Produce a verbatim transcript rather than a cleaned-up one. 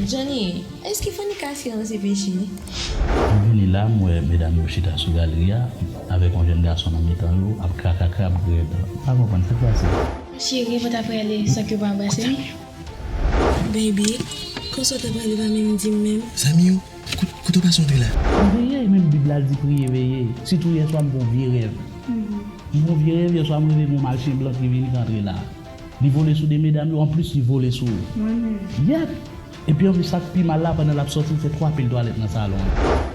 Johnny, èske Fanny ka asire nan se peche? M vini la, m wè medam yo chita sou galri a avèk yon jèn gason nan mitan yo, ap krakrakra, ap grèd. M pa konprann sa k pase. Cheri, ou pa ta prale san ke w pa anbrase m? Baby, konsa w ta prale pa menm di m menm? Zanmi w, kote w pase antre la? M veye, menm Bib la di priye veye. Sitou yèswa m gon vye rèv. M gon vye rèv, yèswa m reve gon mal chen blan ki vini k antre la. Li vole sou de medam yo, anplis li vole sou ou. Yèp! Epi anplis sa k pi mal la, pandan l ap sòti, l fè twa pil twalèt nan salon an.